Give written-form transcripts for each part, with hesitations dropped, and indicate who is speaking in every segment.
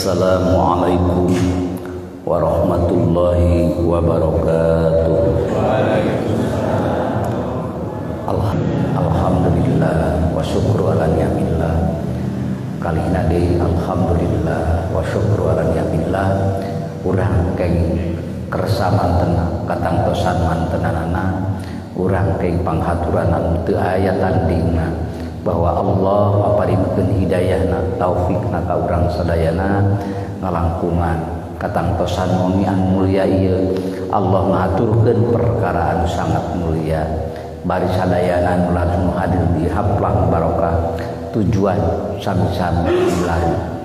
Speaker 1: Assalamualaikum warahmatullahi wabarakatuh. Alhamdulillah wa syukru ala ni'amillah. Kalihna deui alhamdulillah wa syukru ala ni'amillah. Urang keng kersa mantena katangtosan mantenanana, urang keng panghaturanan teu aya tandingna bahwa Allah maparinkeun hidayahna taufikna ka urang sadayana ngalangkungan katangtosan wengi anu mulia ieu. Allah ngahaturkeun perkara anu sangat mulia bari sadayana anu langsung hadir di haplang barokah tujuan sami-sami ilahi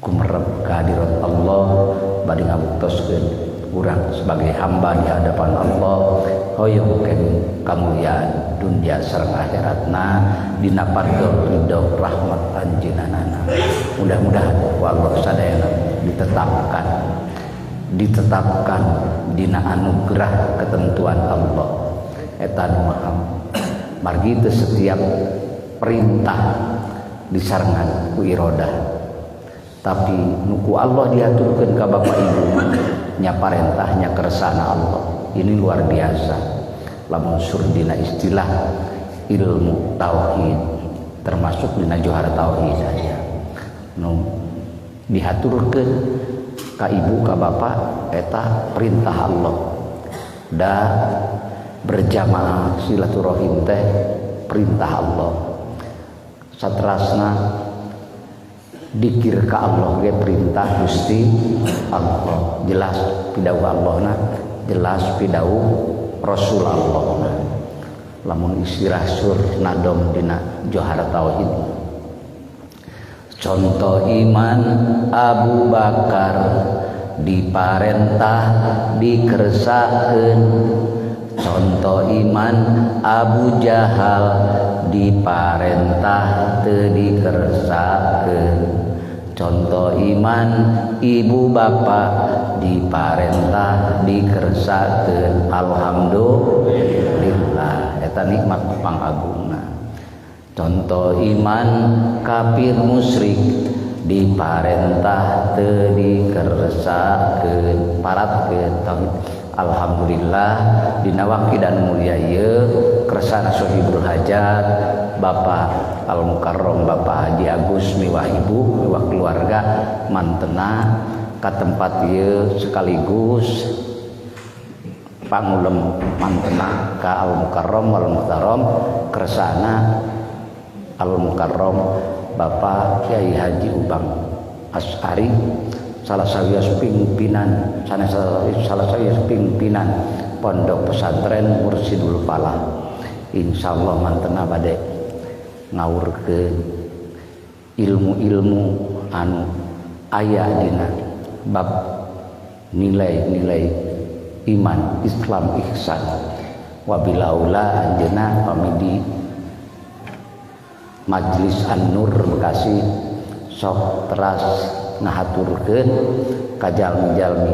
Speaker 1: kumerep kehadirat Allah bari ngabuktoskeun urang sebagai hamba di hadapan Allah hoyong kamuliaan dunia sareng akhiratna dina fadl ridho rahmat anjeunna. Mudah-mudahan ku Allah sadayana ditetapkan dina anugerah ketentuan Allah eta nu maha margi teu setiap perintah disarengan ku iradah, tapi nu ku Allah diaturkeun ka bapak ibu nya parentahnya kersana Allah. Ini luar biasa lamun sur dina istilah ilmu tauhid termasuk dina johara tauhid saja nu dihaturkeun ka ibu ka bapak eta perintah Allah da berjamaah silaturahim teh perintah Allah, satrasna dikir ka Allah ge perintah Gusti Allah, jelas pidawuh Allahna, jelas pidawuh Rasul Allah. Lamun istilah sur nadom dina johara tauhid, contoh iman Abu Bakar diparentah dikersakeun, contoh iman Abu Jahal diparentah teu dikersakeun, contoh iman ibu bapak diparentah dikersakeun. Alhamdulillah eta nikmat pangagungna. Contoh iman kafir musyrik diparentah teu dikersakeun, paratkeun tauhid. Alhamdulillah dina waqti dan mulia ieu kersana Sohibul Hajat Bapak Al Mukarrom Bapak Haji Agus miwah ibu miwah keluarga mantena ka tempat ieu sekaligus pangulem mantena ka Al Mukarrom wal Muhtarom kersana Al Mukarrom Bapak Kiai Haji Ubang As'ari salah sawios pimpinan sanes salah sawios pimpinan Pondok Pesantren Mursidul Falah. Insyaallah mantena bade ngawurkeun ilmu-ilmu anu aya dina bab nilai-nilai iman Islam ihsan. Wabilaula anjeunna pamidi Majlis An-Nur Bekasi sok teras ngahaturkeun ka jalmi-jalmi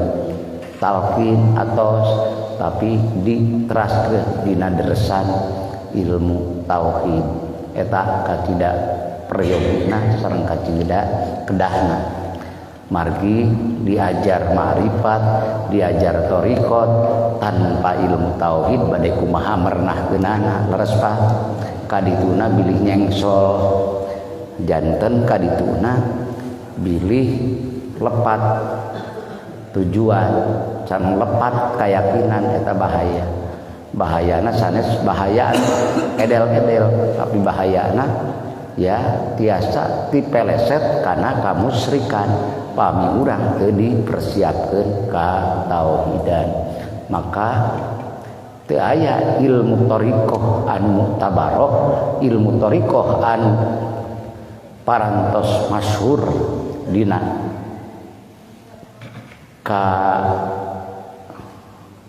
Speaker 1: talqin atos tapi diteraskeun dina deresan ilmu tauhid eta kacida prayogina sareng kacida kedahna. Margi diajar ma'rifat, diajar thariqat tanpa ilmu tauhid bade kumaha merenahkeunana leres Pak. Kadituna bilih nyengsol janten kadituna bilih lepat tujuan can lepat keyakinan eta bahaya. Bahayana sanes bahaya edel-edel tapi bahayana ya tiasa dipeleset karena kamusrikan pami urang teu dipersiapkeun ka tauhidan. Maka teu aya ilmu thariqah anu muktabaroh, ilmu thariqah anu parantos masyhur dina ka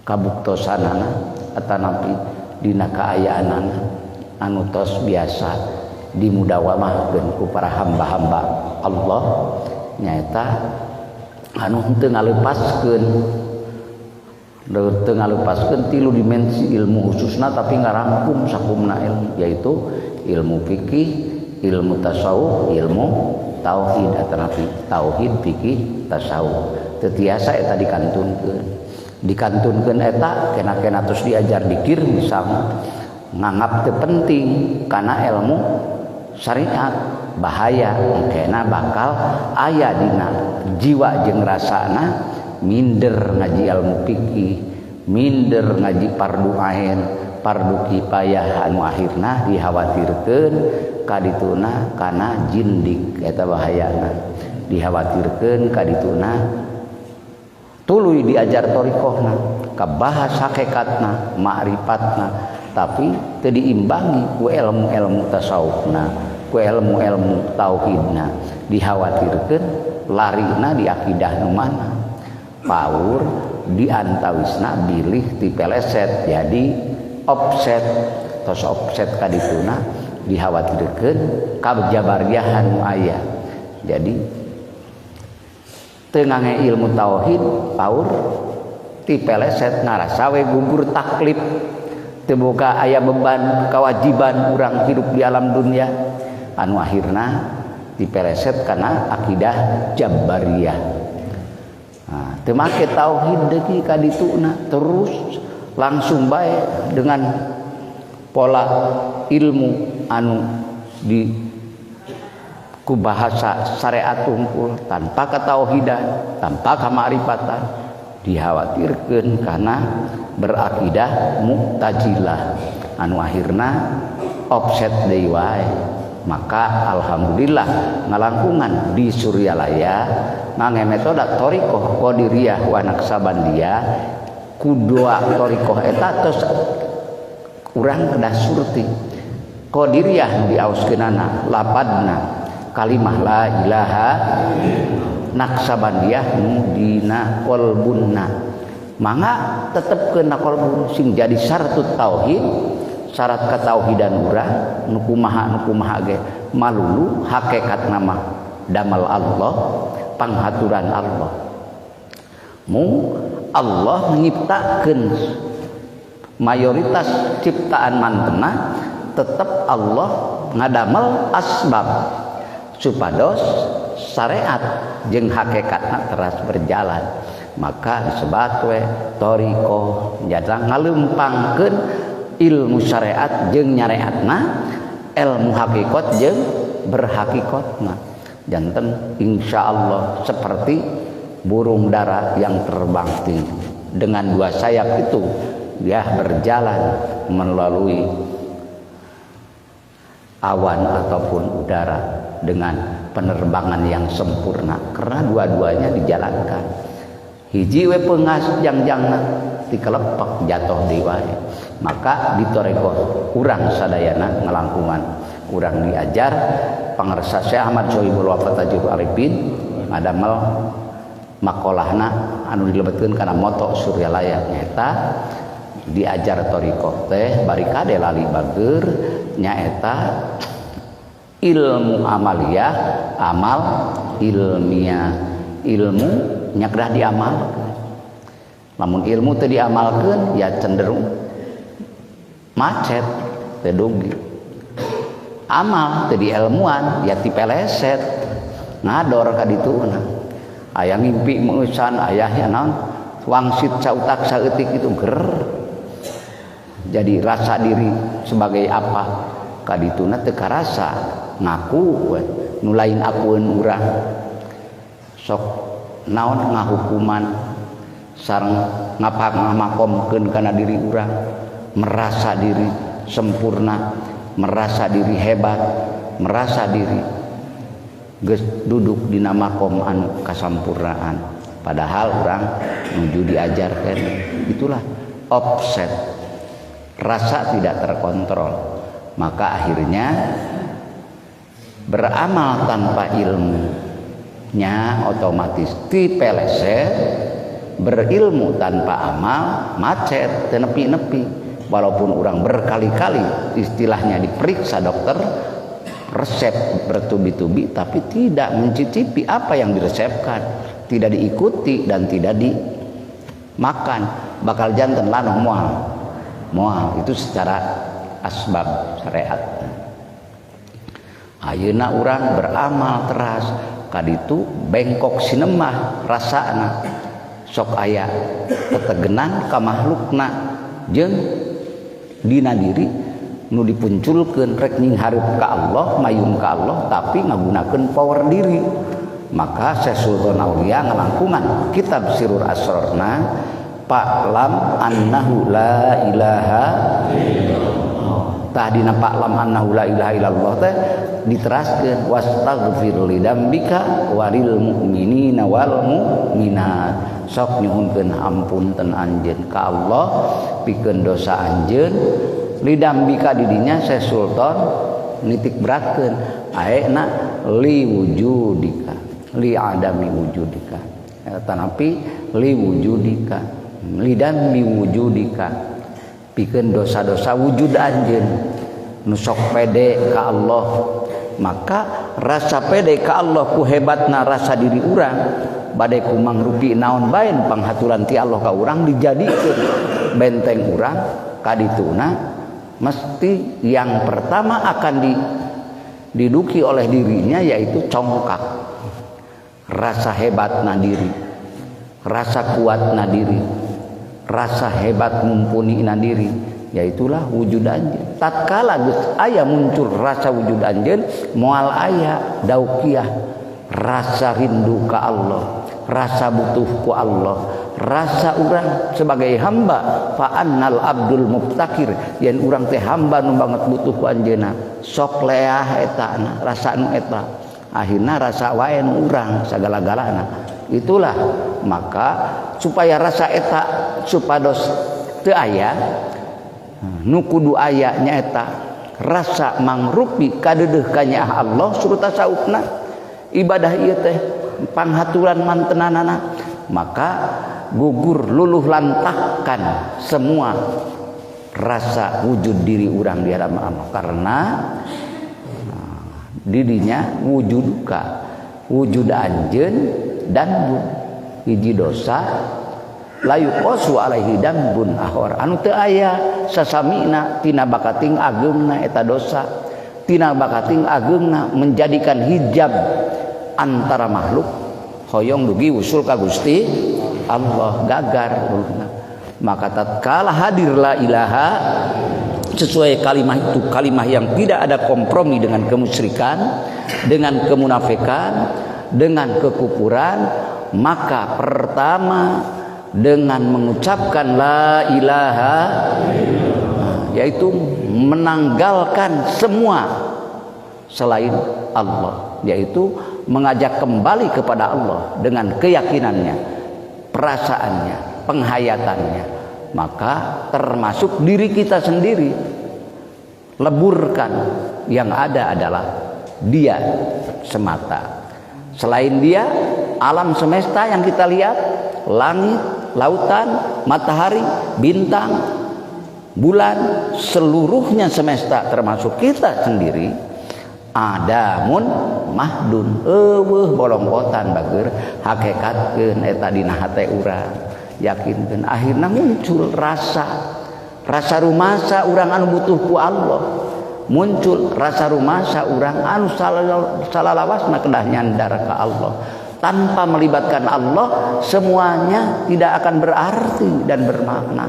Speaker 1: kabuktosanana atanapi dina kaayaanana anu tos biasa dimudawamahkeun ku para hamba-hamba Allah nyaeta anu henteu ngalepaskeun tilu dimensi ilmu khususna tapi ngarangkum sakumna ilmu, yaitu ilmu fikih, ilmu tasawuf, ilmu tauhid atanapi tauhid fikih tasawuf. Teu tiasa eta dikantunkeun. Dikantunkeun eta kena-kena terus diajar dikir misalnya nganggap teu penting kana ilmu syariat, bahaya kena bakal aya dina jiwa jeung rasana minder ngaji ilmu fikih, minder ngaji fardu ain, fardu kifayah anu akhirna dikhawatirkeun kadituna kana jindik eta bahayana. Dikhawatirkeun kadituna tuluy diajar thariqahna, kabahas hakikatna, ma'rifatna, tapi teu diimbangi ku ilmu-ilmu tasawufna, ku ilmu-ilmu tauhidna. Dikhawatirkeun larina di akidah nu mana? Paur diantawisna bilih tipeleset jadi offset, tos offset kadituna dikhawatirkeun kabjabariahan nu aya. Jadi teu ngange ilmu tauhid paur tipeleset ngarasa we gugur taklif, teu boga aya beban kewajiban urang hidup di alam dunia anu akhirna dipeleset kana akidah jabariyah. Nah, teu make tauhid deui ka dituna terus langsung bae dengan pola ilmu anu di ku bahasa syariat unggul tanpa ketauhidan, tanpa kemakrifatan, dikhawatirkeun karena berakidah mu'tazilah anu akhirna offset deui wae. Maka alhamdulillah ngalangkungan di Suryalaya ngange metode thariqah qadiriyah wa naqsabandiyah ku doa thariqah eta tos urang kedah surti qadiriyah diaoskeunana lapadna kalimah la ilaha naqsabandiyah nu dina qalbunna, mangga tetepkeun na qalbun sing jadi syarat tauhid, syarat ketauhidan urang nu kumaha ge malulu hakikat nama damal Allah, panghaturan Allah. Mung Allah nyiptakeun mayoritas ciptaan mantena tetep Allah ngadamel asbab supados syariat jeung hakikatna teras berjalan. Maka disebat we thariqah jadang ngalempangkeun ilmu syariat jeung nyareatna, ilmu hakikat jeung berhakikatna. Janten insyaallah seperti burung dara yang terbang tinggi dengan dua sayap itu dia berjalan melalui awan ataupun udara dengan penerbangan yang sempurna karena dua-duanya dijalankan. Hiji we pengas jangjangna dikelepek jatuh deui wae. Maka di thariqah urang sadayana ngalangkungan urang diajar pangersa Syekh Ahmad Shohibul Wafa Tajul Arifin ngadamel makolahna anu dilebetkeun kana moto Suryalaya nyaeta diajar thariqah teh bari kade lali bager nyaeta ilmu amaliyah, amal ilmiah. Ilmu nya kedah diamalkeun. Lamun ilmu teu diamalkeun ya cenderung macet, teu dugi. Amal teu diilmuan ya tipeleset, ngador ka dituna. Aya ngimpi meusan, aya ya naon wangsit sautak saeutik itu ger. Jadi rasa diri sebagai apa ka dituna teu karasa, ngaku we nu lain akueun urang. Sok naon ngahukuman sareng ngapangmakomkeun kana diri urang, merasa diri sempurna, merasa diri hebat, merasa diri geus duduk dina makom anu kasampurnaan, padahal urang nuju diajarkeun. Itulah offset, rasa tidak terkontrol. Maka akhirnya beramal tanpa ilmunya otomatis dipeleset, berilmu tanpa amal macet, nepi-nepi. Walaupun orang berkali-kali istilahnya diperiksa dokter, resep bertubi-tubi, tapi tidak mencicipi apa yang diresepkan, tidak diikuti dan tidak dimakan, bakal janten lanoh moal. Moal itu secara asbab syariat. Ayeuna urang beramal teras kaditu bengkok sinemah rasana sok aya tetegenan ka makhlukna jeung dina diri nu dipunculkeun rek nyinghareup ka Allah mayun ka Allah tapi ngagunakeun power diri. Maka Syekh Sultan Aulia ngalangkungan kitab Sirur Asrorna fa'lam annahu la ilaha illallah. Tah dina fa'lam annahu la ilaha illallah teh diteraskeun wastaghfir li dzambika walil mu'minina wal mu'minat. Sok nyuhunkeun ampun ten anjeun ka Allah pikeun dosa anjeun lidambika didinya Syekh Sultan nitik beratkeun aekna li wujudika li adami wujudika tanapi li wujudika lidambi wujudika pikeun dosa-dosa wujud anjeun nu sok pede ka Allah. Maka rasa pede ka Allah ku hebatna rasa diri urang bade ku mangrupi naon bae panghaturan ti Allah ka urang dijadikeun benteng urang kadituna mesti yang pertama akan diduki oleh dirinya yaitu congkak, rasa hebatna diri, rasa kuatna diri, rasa hebat mumpuni na diri, yaitulah wujud anjeun. Tatkala geus aya muncul rasa wujud anjeun, moal aya daukiah, rasa rindu ka Allah, rasa butuh ku Allah, rasa urang sebagai hamba fa annal abdul muftakir, yen urang teh hamba nu banget butuh ku anjeunna, sok leah eta na, rasa nu eta. Akhirna rasa wae nu urang sagala-galana. Itulah maka supaya rasa eta supados teu aya nu kudu aya nyaeta rasa mangrupi kadeudeuh ka nyaah Allah suruh saupna ibadah ieu teh panghaturan mantenanana, maka gugur luluh lantakkan semua rasa wujud diri urang di hadapan Allah karena didinya wujudka wujud anjeun dan hiji dosa layu qasu alaihi dambun ahor anu teu aya sasamina tina bakating ageungna eta dosa, tina bakating ageungna menjadikan hijab antara makhluk hoyong dugi usul ka Gusti Allah gagar. Maka tatkala hadir la ilaha sesuai kalimah itu, kalimah yang tidak ada kompromi dengan kemusyrikan, dengan kemunafikan, dengan kekufuran, maka pertama dengan mengucapkan la ilaha, yaitu menanggalkan semua selain Allah, yaitu mengajak kembali kepada Allah dengan keyakinannya, perasaannya, penghayatannya. Maka termasuk diri kita sendiri leburkan, yang ada adalah dia semata. Selain dia, alam semesta yang kita lihat, langit, lautan, matahari, bintang, bulan, seluruhnya semesta termasuk kita sendiri, adamun mahdun, eueuh bolongkotan bager hakikatkeun eta dina hate urang, yakinkeun. Akhirna muncul rasa, rasa rumasa urang anu butuh ku Allah, muncul rasa rumasa urang anu salalawasna kedah nyandar ka Allah. Tanpa melibatkan Allah, semuanya tidak akan berarti dan bermakna.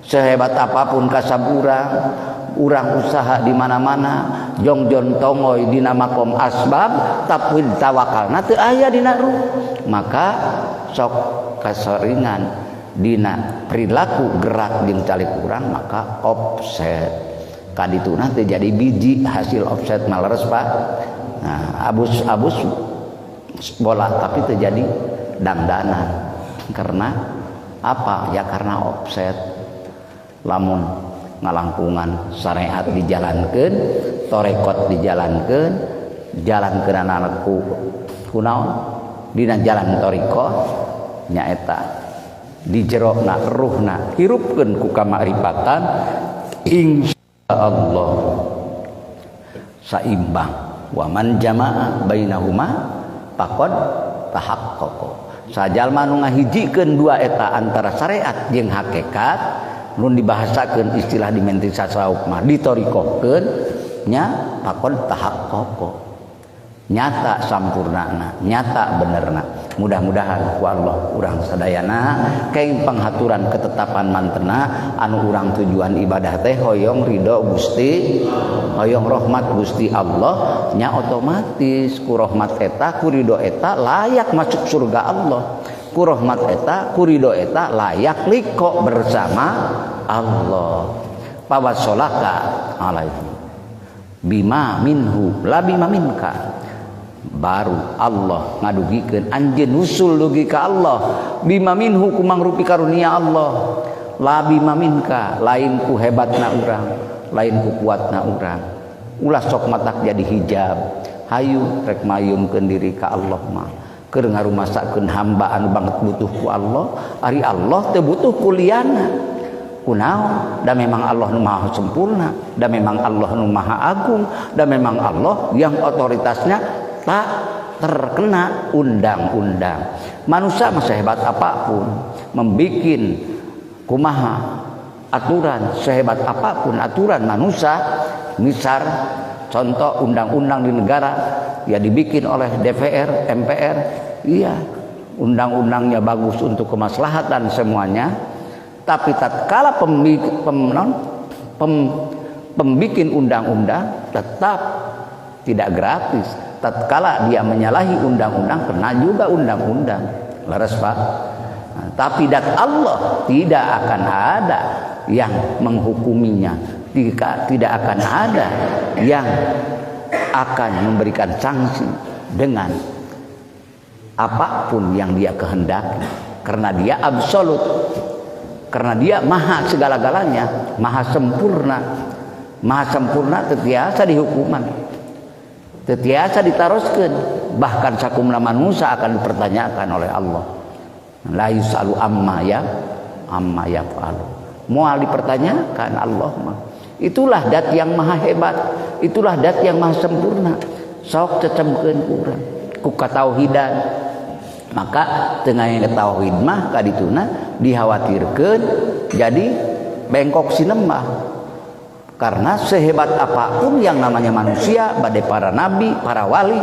Speaker 1: Sehebat apapun kasab urang, urang usaha di mana-mana, jongjon tongoy dina makom asbab, tapi tawakalna teu aya dina ruh. Maka sok kaseringan dina perilaku gerak jeung calik urang, maka offset. Kadituna teh jadi biji hasil offset maleres Pak. Nah, abus-abus bola tapi terjadi dangdanan. Karena apa? Ya karena offset. Lamun ngalangkungan syariat dijalankeun, torekot dijalankeun, jalan keunana ku kunaon dina jalan torikoh nyaeta di jerona ruhna hirupkeun ku kamakrifatan, insyaallah saimbang. Wa man jama'a bainahuma faqad tahaqqaqa. Sajalma nu ngahijikeun dua eta antara syariat jeung hakikat, nun dibahasakeun istilah di menteri tasawuf mah ditorikohkeun, Nya pakon tahaqqaqa. Nyata sampurnana, nyata benerna. Mudah-mudahan ku Allah urang sadayana keng panghaturan ketetapan mantena anu urang tujuan ibadah teh hoyong ridho Gusti, hoyong rahmat Gusti Allah, nya otomatis ku rahmat eta ku ridho eta layak masuk surga Allah. Ku rahmat eta ku ridho eta layak liko bersama Allah. Pawasolaka alaihi bima minhu la bima minka. Baru Allah ngadugikeun anjeun usul dugi ka Allah bima minhu kumangrupi karunia Allah la bima minka, lain ku hebatna urang, lain ku kuatna urang. Ulah sok matak jadi hijab. Hayu rek mayungkeun diri ka Allah mah keur ngarumasakeun hamba anu banget butuh ku Allah. Ari Allah teu butuh ku liana. Kunaon? Da memang Allah nu maha sempurna, da memang Allah nu maha agung, da memang Allah yang otoritasnya tak terkena undang-undang. Manusia mah sehebat apapun membikin kumaha aturan, sehebat apapun aturan manusia, misal contoh undang-undang di negara ya dibikin oleh DPR, MPR, iya undang-undangnya bagus untuk kemaslahatan semuanya, tapi tatkala pembikin undang-undang tetap tidak gratis. Tatkala dia menyalahi undang-undang kena juga undang-undang. Leres Pak. Nah, tapi dat Allah tidak akan ada yang menghukuminya, tidak akan ada yang akan memberikan sanksi dengan apapun yang dia kehendaki, karena dia absolut, karena dia maha segala-galanya, maha sempurna. Maha sempurna tetiasa dihukuman, tetiasa ditaroskeun, bahkan sakumna manusia akan dipertanyakan oleh Allah. La yusalu amma ya amma yafalu. Moal dipertanyakan Allah mah. Itulah dat yang maha hebat, itulah dat yang maha sempurna. Sok cecemkeun ku urang ku katauhidan. Maka tengah yang tauhid mah kadituna dikhawatirkeun jadi bengkok sinemah. Karena sehebat apapun yang namanya manusia, badai para nabi, para wali,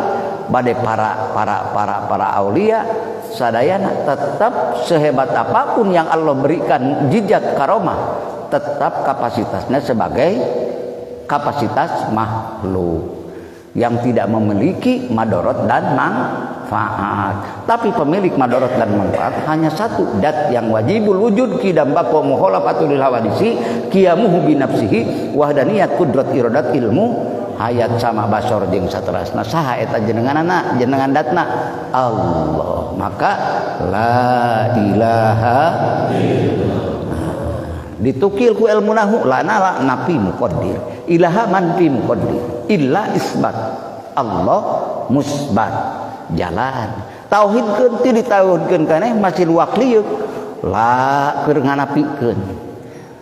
Speaker 1: badai para aulia, sadayana tetap sehebat apapun yang Allah berikan jijat karomah, tetap kapasitasnya sebagai kapasitas makhluk yang tidak memiliki madorot dan manfaat. Tapi pemilik madorot dan manfaat hanya satu, dat yang wajibul wujud kidam baqo mukhalafatul hawadisi qiyamuhu bi nafsihi wahdaniyat kudrat iradat ilmu hayat sama basor jeung saterasna. Saha eta jenenganana, jenengan datna Allah. Maka la ilaha illallah. Ditukil ku ilmu nahu la nala nafi muqaddir ilaha manfi muqaddir illa isbat Allah musbat jalan tauhidkeun ti ditauhidkeun kaneh masih luak liuk la keur nganapikeun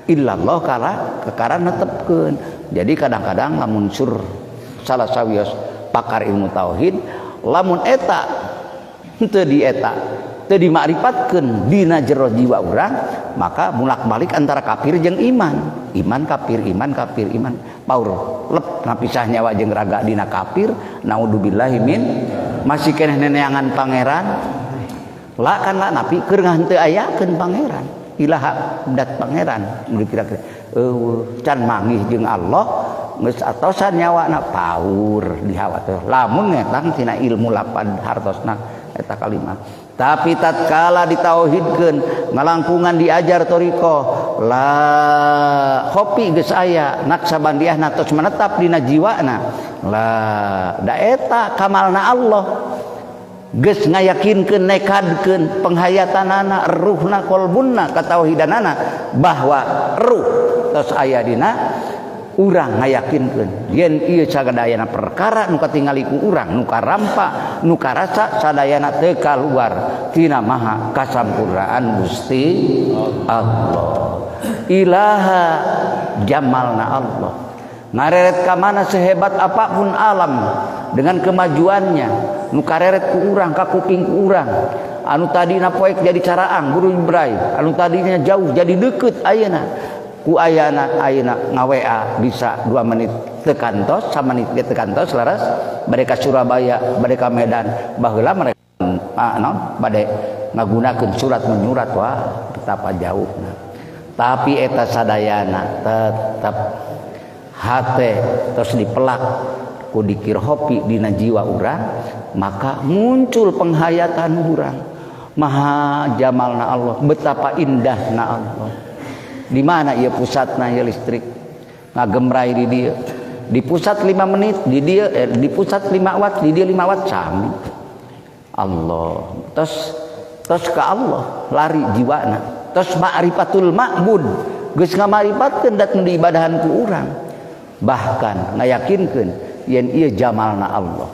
Speaker 1: illallah kala kekara netepkeun. Jadi kadang-kadang lamun sur salah sawios pakar ilmu tauhid lamun eta henteu di eta teu dimakrifat dina jero jiwa urang, maka mulak-balik antara kafir jeung iman, iman kafir, iman kafir, iman paur lep napisah nyawa jeung raga dina kafir, naudzubillahi min masih keneh neneangan pangeran la kan la napi keur henteu ayakeun pangeran ilaha dat pangeran mun kira-kira eueuh can manggih jeung Allah geus atosan nyawana paur dihawa teh lamun ngetang tina ilmu lapan hartosna eta kalimat. Tapi tatkala ditauhidkeun ngalangkungan diajar thariqah la khopi geus aya naksabandiahna tos menetap dina jiwana la da eta kamalna Allah geus ngayakinkeun nekadkeun penghayatanana ruhna kolbunna katauhidanana bahwa ruh tos aya dina urang ngayakinkeun yen ieu sagadayana perkara nu katingali ku urang nu karampa nu karasa sadayana teu kaluar tina maha kasampurnaan Gusti Allah. Ilaha jamalna Allah ngareret ka mana sehebat apapun alam dengan kemajuannya nu kareret ku urang ka kuping ku urang anu tadina poek jadi caraang guru bray anu tadinya jauh jadi deukeut ayeuna ku ayana ayeuna nga-WA bisa 2 menit Teu kantos samenit ge teu kantos laras bade ka Surabaya, bade ka Medan. Baheula mereka naon bade ngagunakeun surat menyurat, wah betapa jauhna. Tapi eta sadayana tetep hate terus dipelak ku dikir hopi dina jiwa urang, maka muncul penghayatan urang. Maha jamalna Allah, betapa indahna Allah. Di mana ieu pusatna ieu listrik ngagemrai di dieu. Di pusat 5 menit, di dieu di pusat 5 watt, di dieu 5 watt sami. Allah. Terus ke Allah lari jiwana. Terus ma'rifatul ma'bud, geus ngamaripatkeun dat nu diibadahan ku urang. Bahkan ngayakinkeun yen ieu jamalna Allah.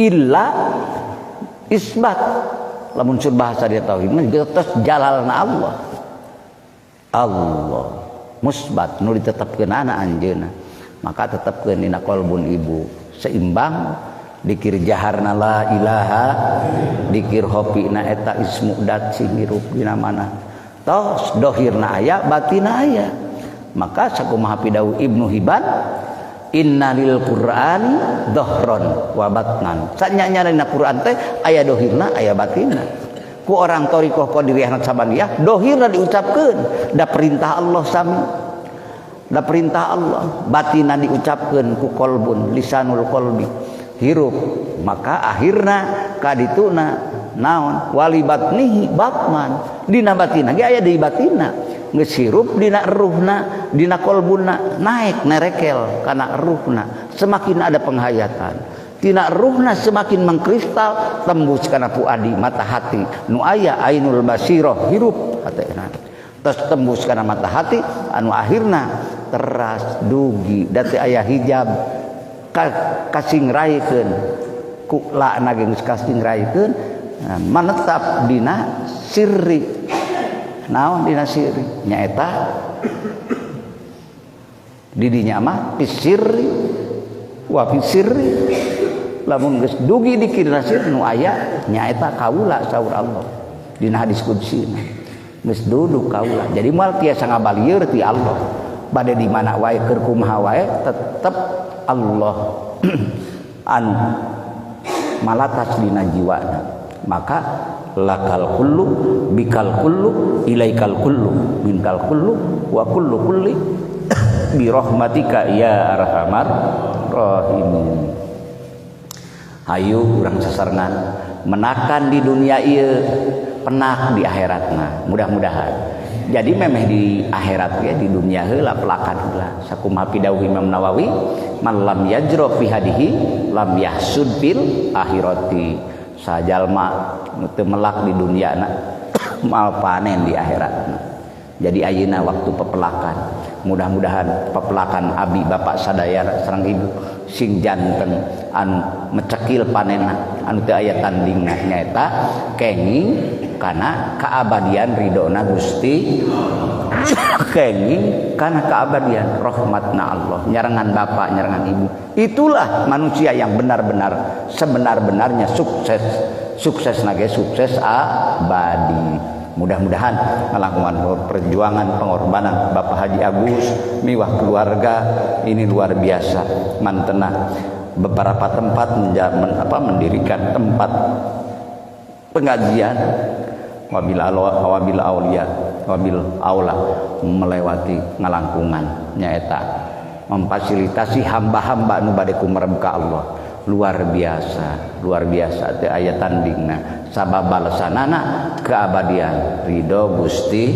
Speaker 1: Illa isbat, lamun sur bahasa dia tauhid mah terus jalalna Allah. Allah musbat nu ditetepkeun anjeunna, maka tetepkeun dina qalbun ibu seimbang dikir jaharna la ilaha, dikir hopina eta ismu dat sing hirup dina mana tos dohirna aya batina aya. Maka sakumaha pidawuh Ibnu Hibban, innalil Qur'ani dohron wa batnan. Sanyanya dina Qur'an teh aya dohirna aya batina. Ku orang thariqah Qadiriyah Naqsyabandiyah dohirna diucapkeun da perintah Allah sami, da perintah Allah, batina diucapkeun ku qalbun, lisanul qalbi hirup. Maka akhirna kadituna naon walibatnihi batman, dina batina ge aya di batina geus hirup dina ruhna, dina qalbuna naik nerekel kana ruhna, semakin ada penghayatan tina ruhna semakin mengkristal tembus kana fuadi mata hati nu aya ainul basirah hirup hatena, terus tembus kana mata hati anu akhirna teras dugi dati aya hijab kasingraikeun ku lakna ge geus kasingraikeun manetap dina sirri. Naon dina sirri nyaeta di dinya mah fisirri wa fisirri, lamun geus dugi di dina sirri nu aya nyaeta kaula saur Allah dina hadis qudsi geus duduk kaula. Jadi moal tiasa ngabalieur ti Allah, bade di mana wae keur kumaha wae tetep Allah anu malatas dina jiwana. Maka lakal kullu bikal kullu ilaikal kullu minkal kullu wa kullu kulli bi rahmatika ya arhamar rahimin. Hayu urang sasarengan menakan di dunia ieu, penak di akhiratna. Mudah-mudahan jadi memeh di akhirat ya, di dunia heula pelakan heula. Sakumaha pidawuh Imam Nawawi, man lam yajra fi hadihi lam yahsud fil akhirati. Sajalma nu teu melak di dunia na mal panen di akhiratna. Jadi ayeuna waktu pepelakan, mudah-mudahan pepelakan abi bapak sadaya sareng ibu sing janten anu mecekil panenna anu teu aya tandingna nyaeta kenging kana keabadian ridona Gusti, kenging kana keabadian rahmatna Allah nyarengan bapak nyarengan ibu. Itulah manusia yang benar-benar sebenar-benarnya sukses, sukses nage sukses abadi. Mudah-mudahan melakukan perjuangan pengorbanan Bapak Haji Agus miwah keluarga ini luar biasa mantena beberapa tempat mendirikan tempat pengajian wabil wabil aulia wabil aula melewati ngalangkungan nyaeta memfasilitasi hamba-hamba nu bade kumerem ka Allah. Luar biasa teu aya tandingna sabab balesanana keabadian ridho Gusti,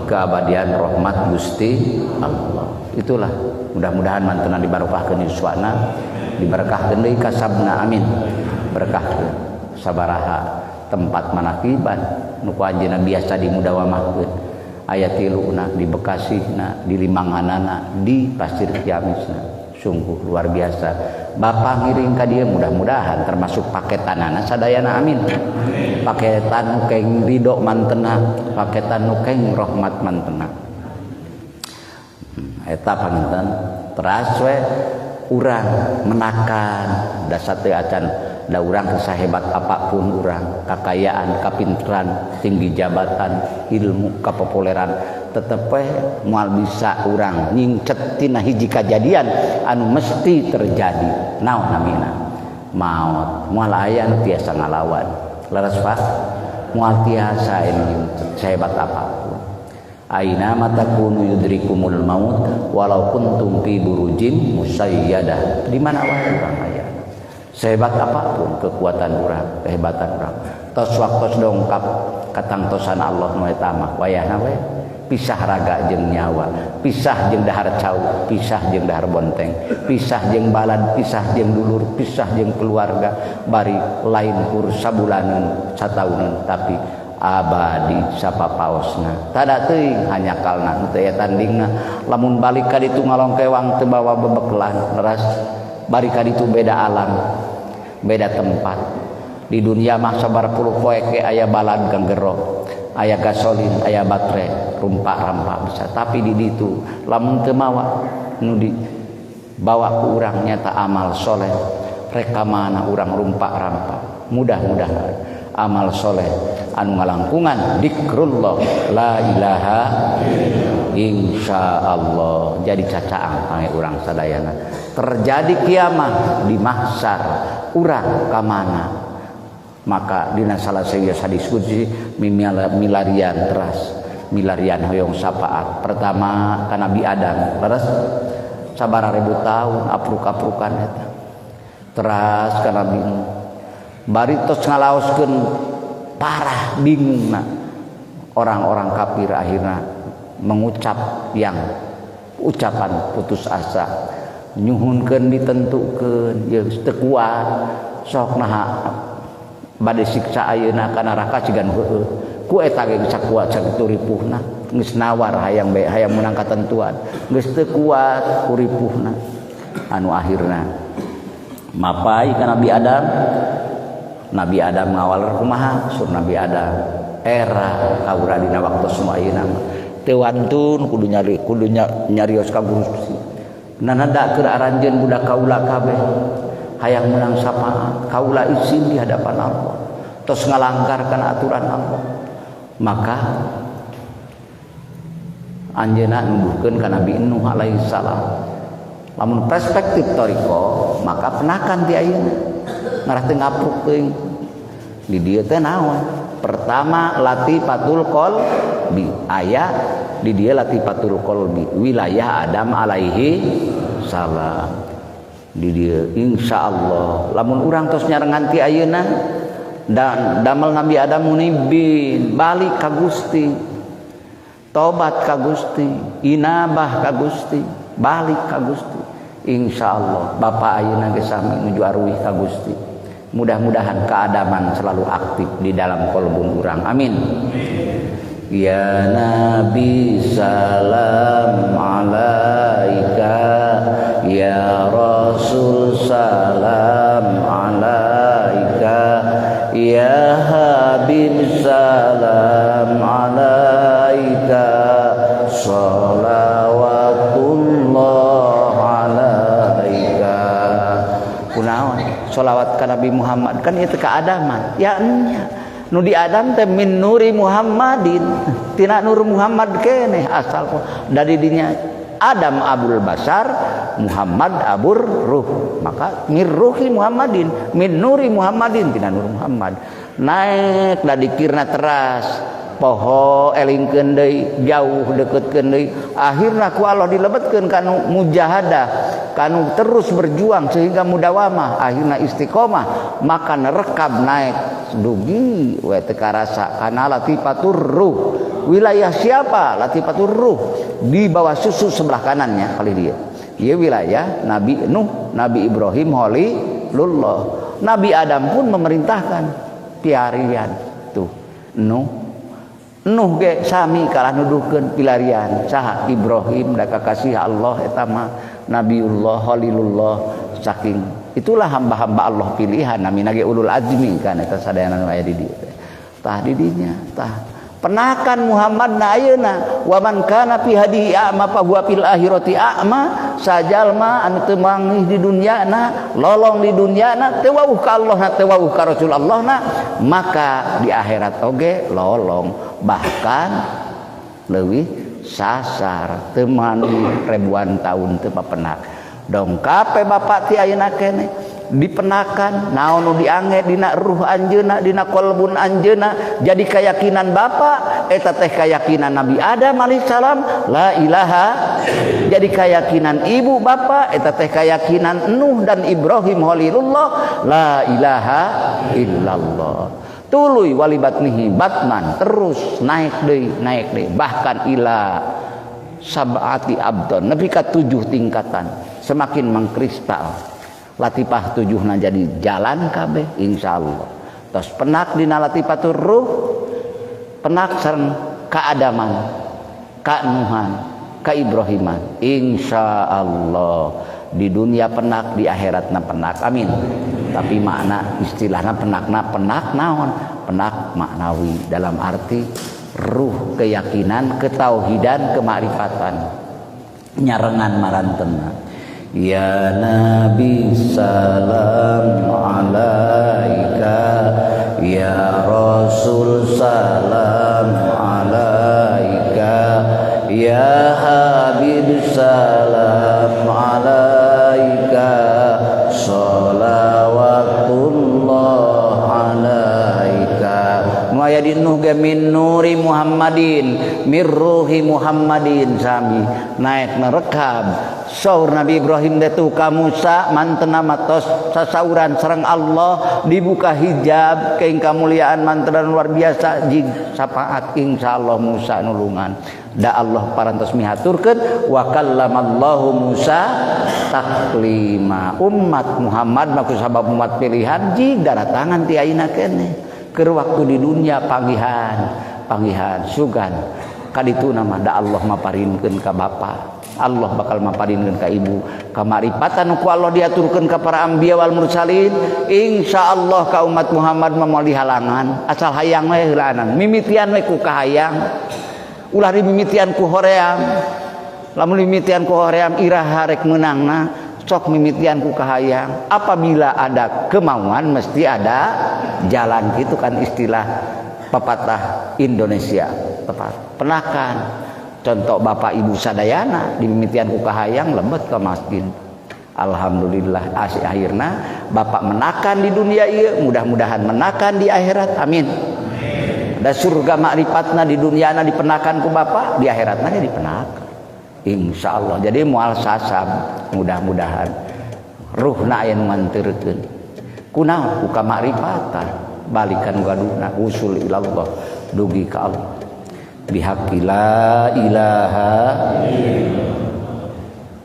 Speaker 1: keabadian rahmat Gusti Allah. Itulah mudah-mudahan mantena dibarokahkeun yuswana, diberkahkeun deui kasabna, amin. Berkahkeun sabaraha tempat manakiban nu ku anjeunna biasa dimudawamahkeun aya tiluna di Bekasina, di Limanganana, di Pasir Ciamisna. Sungguh luar biasa. Bapak ngiring ka dieu mudah-mudahan termasuk paketanana sadayana, amin. Paketan nu keng ridho mantena, paketan nu keng rahmat mantena. Eta panginten teras we urang menakan dasar teu acan Da urang sahebat apapun urang, kakayaan, kapinteran, tinggi jabatan, ilmu, kapopuleran, tetep we moal bisa urang nyingcet tina hiji kajadian anu mesti terjadi. Naon namina? Maot. Moal aya nu tiasa ngalawan. Leres Pak? Moal tiasa anu nyingcet sahebat apapun. Aina matakunu yudrikumul maut walau kuntum fi burujin musayyadah. Di mana wae urang aya. Sehebat apapun kekuatan urang, kehebatan urang, tos waktos dongkap katangtosan Allah nu eta mah wayahna we pisah raga jeung nyawa, pisah jeung dahar cau, pisah jeung dahar bonteng, pisah jeung balad, pisah jeung dulur, pisah jeung keluarga, bari lain kur sabulaneun, satauneun, tapi abadi sapapaosna. Tada teuing hanyakalna nu teu aya tandingna. Lamun balik ka ditu ngalongkewang teu bawa bebekelan, leres. Bari ka ditu beda alam, beda tempat. Di dunia mah sabar puluh poe ke aya balad kang gero, aya gasolin, aya baterai, rumpak-rampak bisa. Tapi di ditu lamun teu mawa nu dibawa ku urang nyata amal soleh, rek ka mana urang rumpak-rampak. Mudah-mudahan amal soleh anu ngalangkungan dikrullah la ilaha insyaallah jadi cacaang pange urang sadayana. Terjadi kiamah di mahsyar urang ka mana? Maka dina salah sawios hadis qudsi milarian teras, milarian hoyong syafaat. Pertama ka Nabi Adam, leres sabaraha ribu tahun apruk-aprukan eta. Teras ka Nabi Nuh. Bari tos ngalaoskeun parah bingungna orang-orang kafir akhirna mengucap yang ucapan putus asa, nyuhunkeun ditentukeun ye teu kuat sok naha bade siksa ayeuna ka neraka sigan heueuh ku eta ge sakuat sakitu ripuhna geus nawar hayang bae hayang menang katentuan geus teu kuat ku ripuhna anu akhirna mapai ka Nabi Adam. Nabi Adam ngawaler kumaha sur Nabi Adam era kaura dina waktu semua ayeuna mah teu wantun kudu nyari kudu nyarios ka Gusti nanada keur aranjeun budak kaula kabeh hayang menang syafaat kaula izin di hadapan Allah tos ngalanggar kana aturan Allah maka anjeunna nuduhkeun ka Nabi Nuh alaihi salam. Lamun perspektif thariqah maka penakan ti ayeuna ngarah teu ngapruk teuing di dieu teh naon. Pertama latifatul qalbi aya di dieu latifatul qalbi wilayah Adam alaihi salam di dieu insyaallah lamun urang tos nyarengan ti ayeuna dan damel Nabi Adam munibin balik ka Gusti, tobat ka Gusti, inabah ka Gusti, balik ka Gusti. Insyaallah bapak ayeuna ge sami nuju aruih ka Gusti. Mudah-mudahan keadaman selalu aktif di dalam kolbun urang. Amin. Ya Nabi salam alaika, ya Rasul salam alaika, ya Habib salam alaika, sholawatullah alaika. Kunaon sholawat ka Nabi Muhammad kan itu keadaman ya nya nu di Adam teh min nuri Muhammadin tina nur Muhammad keneh asal dari dinya Adam abul basar Muhammad abur ruh maka mir ruhi Muhammadin min nuri Muhammadin tina nur Muhammad naik da dikirna teras poho elingkeun deui jauh deketkeun deui akhirna ku Allah dilebetkeun kanu mujahadah kanu terus berjuang sehingga mudawamah akhirna istiqomah maka nerekab naik dugi we teu karasa kana latifatur ruh wilayah siapa latifatur ruh di bawah susu sebelah kanannya kali dia ieu wilayah Nabi Nuh, Nabi Ibrahim Khalilullah. Nabi Adam pun memerintahkan piarian tuh Nuh Nuh ge sami kalah nuduhkeun pilarian saha Ibrahim da kakasih Allah eta mah Nabiullah Khalilullah saking itulah hamba-hamba Allah pilihan namina ge ulul azmi kan eta sadayana nu aya di dieu teh tah di dinya tah Penakan Muhammad na ayeuna wa man kana fi hadihi a'ma fa huwa fil akhirati a'ma, sajalma anu teu manggih di dunyana, lolong di dunyana, teu wawuh ka Allah na, teu wawuh ka Rasulullah na, maka di akhirat oge lolong, bahkan leuwih sasar, teu manggih ribuan tahun teu papenak. Dongkap bapak ti ayeuna keneh dipenakan naon nu diangge dina ruh anjeunna, dina kolbun anjeunna, jadi keyakinan bapak eta teh keyakinan Nabi Adam alaihissalam la ilaha, jadi keyakinan ibu bapak eta teh keyakinan Nuh dan Ibrahim Khalilullah la ilaha illallah. Tuluy walibatnihi batman terus naik deui, naik deui, bahkan ila sab'ati abdon nepi ka 7 tingkatan, semakin mengkristal. Latipah 7 na jadi jalan kabeh insyaallah. Tos penak dina latifatur ruh, penak sareng kaadaman, kanuhan, kaibrahiman, insyaallah di dunia penak, di akhiratna penak, amin. Tapi makna istilahna penakna penak naon? Penak maknawi dalam arti ruh, keyakinan, ketauhidan, kemakrifatan nyarengan marantena. Ya Nabi salam alaika, ya Rasul salam alaika, ya Habib salam alaika, sholawatullah alaika. Nu aya di Nuh ge min nuri Muhammadin, mir ruhi Muhammadin, sami naik nerekab. Saur Nabi Ibrahim detu ka Musa mantena matos sasauran sareng Allah, dibuka hijab keing kamuliaan mantena luar biasa, jig syafaat insyaallah Musa nulungan. Da Allah parantos mihaturkeun wa kallamallahu Musa taklima. Umat Muhammad maku sabab umat pilihan jig daratangan ti ayeuna keneh keur waktu di dunia panggihan, panggihan sugan kadituna mah da Allah maparinkeun ka bapa, Allah bakal maparinkeun ka ibu, kamaripatan ku Allah diaturkeun ka para anbiya wal mursalin. Insyaallah ka umat Muhammad mah moal dihalangan, asal hayang we heulaanan, mimitian we ku kahayang, ulah dimimitian ku hoream. Lamun mimitian ku hoream iraha rek meunangna, sok mimitian ku kahayang. Apabila ada kemauan mesti ada jalan, gitu kan istilah pepatah Indonesia tepat. Penakan contoh bapak ibu sadayana dimimitian ku kahayang lebet ke masjid. Alhamdulillah asih akhirna bapak menakan di dunia ieu, mudah-mudahan menakan di akhirat, amin. Da surga makrifatna di duniana dipenakan ku bapak, di akhiratna ge dipenakan insyaallah. Jadi moal sasab, mudah-mudahan ruhna aya nu nganterkeun kunaon ku kamakrifatan, balikan gaduhna usul ilallah dugi ka Allah bihaqqi la ilaha.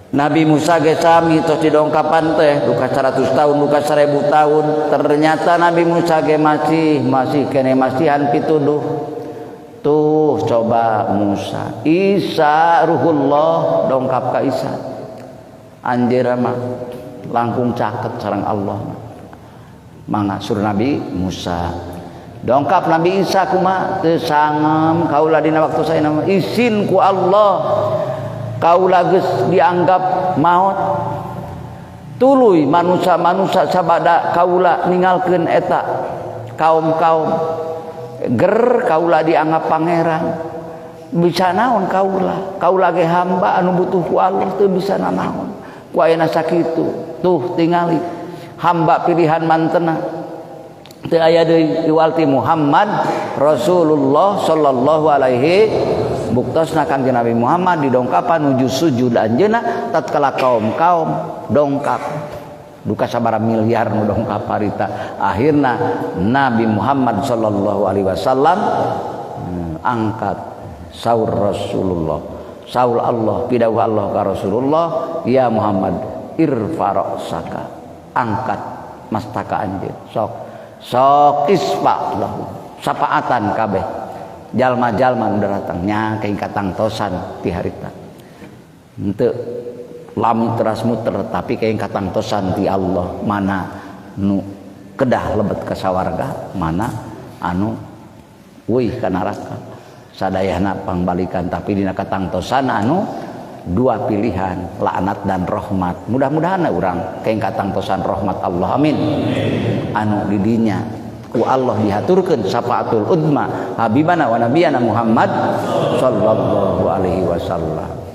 Speaker 1: Nabi Musa ge sami tos didongkapan teh duka 100 tahun, duka 1000 tahun, ternyata Nabi Musa ge masih kene masihan pituduh. Tuh coba Musa, Isa ruhullah dongkap ka Isa, anjeunna mah langkung caket sareng Allah. Mangga sur Nabi Musa dongkap Nabi Isa kumaha teu sangem kaula dina waktu saya nama isin ku Allah, kaula geus dianggap maot, tuluy manusia-manusia sabada kaula ninggalkeun eta kaum-kaum ger kaula dianggap pangeran, bisa naon kaula, kaula ge hamba anu butuh ku Allah teu bisa nanaon ku ayeuna sakitu. Tuh tingali hamba pilihan mantena teu aya deui iwalti Muhammad Rasulullah sallallahu alaihi. Buktosna Kangjeng Nabi Muhammad didongkapan nuju sujud anjeunna tatkala kaum-kaum dongkap duka sabaraha miliar nu dongkap harita, akhirna Nabi Muhammad sallallahu alaihi wasallam angkat saur Rasulullah, saur Allah pidawuh Allah ka Rasulullah, ya Muhammad irfa ra'saka, angkat mastaka anjeun, sok sok isfa lahu, syafaatan kabeh jalma-jalma nu datang nya kaing katangtosan ti harita henteu lami teras muter, tapi kaing katangtosan ti Allah mana nu kedah lebet ka sawarga, mana anu weuih ka neraka. Sadayana pangbalikan tapi dina katangtosan anu dua pilihan, laknat dan rahmat. Mudah-mudahan urang keng katangtosan rahmat Allah, amin. Anu didinya ku Allah dihaturkeun syafaatul udma habibana wa nabiyana Muhammad sallallahu alaihi wasallam.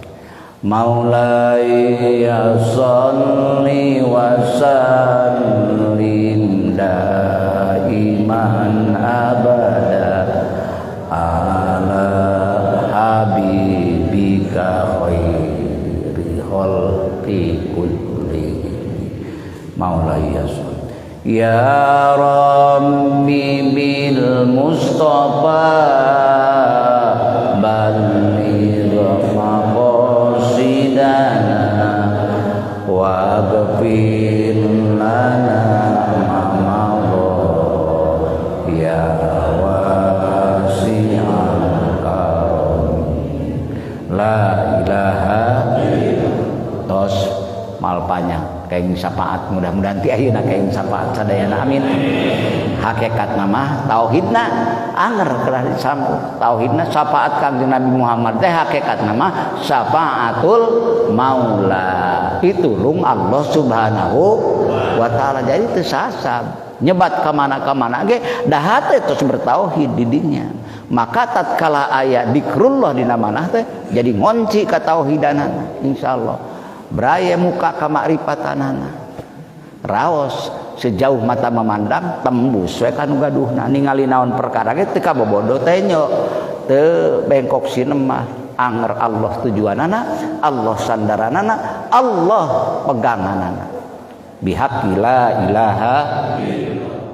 Speaker 1: Maulaya sholli wa sallim daiman abada ala habibika khairi khalqi kulli. Maulaya sholli ya Rabbi bil Mustafa balligh maqasidana waghfir lana ma madha ya wasi'al karam. La ilaha tos malpanya kayak syafaat, mudah-mudahan ti ayeuna kayak syafaat sadayana, amin. Hakikat nama tauhidna anger kedah disambut tauhidna syafaat Kangjeng Nabi Muhammad teh hakikat nama syafaatul maula pitulung Allah Subhanahu wa taala. Jadi teu sasab nyebat ka mana-kamana ge dah teh terus bertauhid di dinya. Maka tatkala aya dikrullah dina manah teh jadi ngonci ka tauhidanana insyaallah. Beraya muka ka makrifatanana raos sejauh mata memandang tembus we kanu gaduhna ningali naon perkara ge teu kabobodo tenyo teu bengkok sinemah anger Allah tujuanana, Allah sandaranana, Allah peganganana. Bihaqqi la ilaha illallah.